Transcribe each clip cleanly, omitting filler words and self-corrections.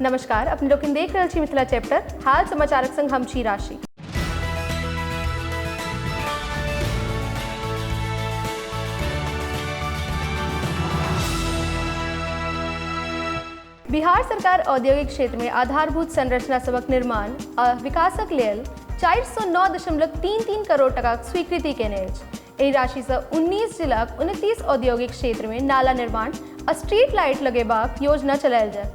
नमस्कार, अपने लोकनि देख रहल छी मिथिला चैप्टर हाल समाचारक संग हम छी राशि। बिहार सरकार औद्योगिक क्षेत्र में आधारभूत संरचना सभक निर्माण आ विकासक लेल 409.33 करोड़ टकाक स्वीकृति केने अछि। एहि राशिसँ 19 जिलाक 29 औद्योगिक क्षेत्रमे नाला निर्माण आ स्ट्रीट लाइट लगेबाक योजना चलायल जायत।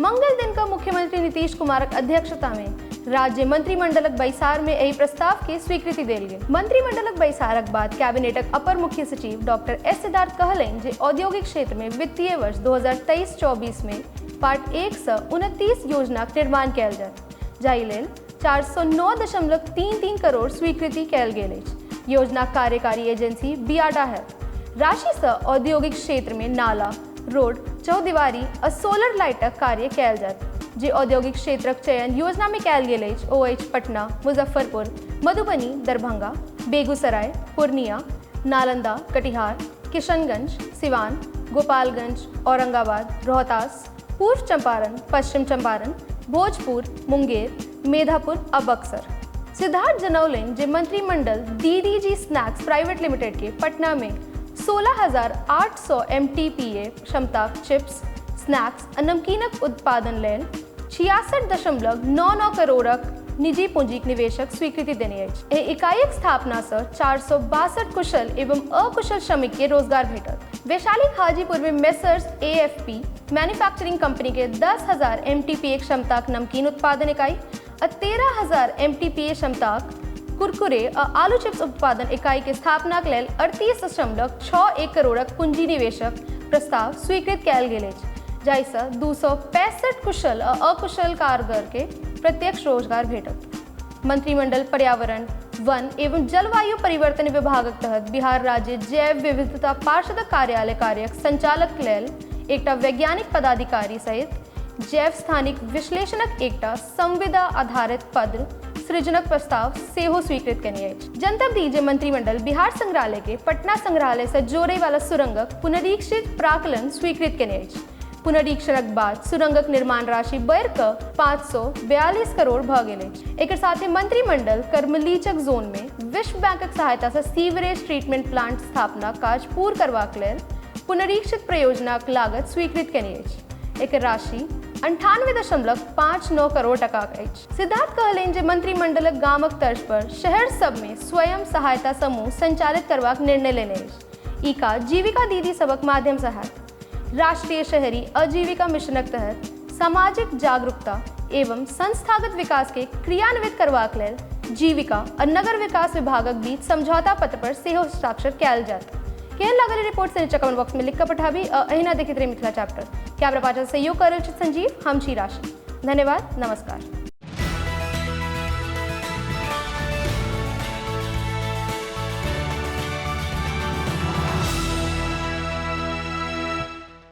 मंगल दिन कऽ मुख्यमंत्री नीतीश कुमारक अध्यक्षतामे राज्य मंत्रिमंडलक बैसारमे एहि प्रस्तावकेँ स्वीकृति देल गेल। मंत्रिमंडलक बैसारक बाद कैबिनेटक अपर मुख्य सचिव डॉक्टर एस सिद्धार्थ कहलनि जे औद्योगिक क्षेत्रमे वित्तीय वर्ष 2023-24 मे पार्ट 1 सँ 29 योजनाक निर्माण कयल जायत, जाहि लेल 409.33 करोड़ स्वीकृति कयल गेल अछि। योजनाक कार्यकारी एजेंसी बियाडा होयत। राशिसँ औद्योगिक क्षेत्रमे नाला, रोड, चौदीवारी आ सोलर लाइटक कार्य कयल जायत। जे औद्योगिक क्षेत्रक चयन योजनामे कयल गेल अछि ओ अछि पटना, मुजफ्फरपुर, मधुबनी, दरभंगा, बेगूसराय, पूर्णिया, नालंदा, कटिहार, किशनगंज, सिवान, गोपालगंज, औरंगाबाद, रोहतास, पूर्व चंपारण, पश्चिम चंपारण, भोजपुर, मुंगेर, मेधापुर आ बक्सर। सिद्धार्थ जनौलनि जे मंत्रिमंडल डीडीजी स्नैक्स प्राइवेट लिमिटेड के पटना मे 16,800 एमटीपीए क्षमताक चिप्स, स्नैक्स आ नमकीनक उत्पादन लेल 66.99 करोड़क निजी पूंजीक निवेशक स्वीकृति देने अछि। एहि इकाईक स्थापना सँ 462 कुशल एवं अकुशल श्रमिक के रोजगार भेटत। वैशाली हाजीपुर में मेसर्स एएफपी मैन्युफैक्चरिंग कंपनी के 10,000 एमटीपीए क्षमताक नमकीन उत्पादन इकाई आ 13,000 एमटीपीए क्षमताक कुरकुरे आ आलू चिप्स उत्पादन इकाई के स्थापनाक लेल 38.61 करोड़क पूंजी निवेशक प्रस्ताव स्वीकृत कयल गेल अछि, जाहिसँ 265 कुशल आ अकुशल कारीगर के प्रत्यक्ष रोजगार भेटत। मंत्रिमंडल पर्यावरण, वन एवं जलवायु परिवर्तन विभागक तहत बिहार राज्य जैव विविधता पार्षदक कार्यालय कार्यक संचालक लेल एकटा वैज्ञानिक पदाधिकारी सहित जैव स्थानिक विश्लेषणक एकटा संविदा आधारित पद सृजनक प्रस्ताव सेहो स्वीकृत केने अछि। जनतब दी जे मंत्रिमंडल बिहार संग्रहालय के पटना संग्रहालय सँ जोड़य वाला सुरंगक पुनरीक्षित प्राकलन स्वीकृत केने अछि। पुनरीक्षणक बाद सुरंगक निर्माण राशि बढ़ि कऽ 542 करोड़ भऽ गेल अछि। एकर साथे मंत्रिमंडल कर्मलीचक जोन मे विश्व बैंकक सहायता सँ सीवरेज ट्रीटमेंट प्लांट स्थापना काज पूर करबाक लेल पुनरीक्षित परियोजनाक लागत स्वीकृत केने अछि। एकर राशि 98.59 करोड़ टकाक अछि। सिद्धार्थ कहलनि जे मंत्रिमंडलक गामक तर्ज पर शहर सभ मे स्वयं सहायता समूह संचालित करबाक निर्णय लेने अछि। ई काज जीविका दीदी सभक माध्यम सँ होयत। राष्ट्रीय शहरी आजीविका मिशनक तहत सामाजिक जागरूकता एवं संस्थागत विकास के क्रियान्वित करबाक लेल जीविका आ नगर विकास विभागक बीच समझौता पत्र पर सेहो हस्ताक्षर कयल जायत। केहन लागल ई रिपोर्ट से नीचा कमेंट बॉक्स में लिख कऽ पठाबी आ एहिना देखैत रही मिथिला चैप्टर। कैमरा पाछाँ सहयोग कर रहल छथि संजीव, हम छी राशि। धन्यवाद, नमस्कार।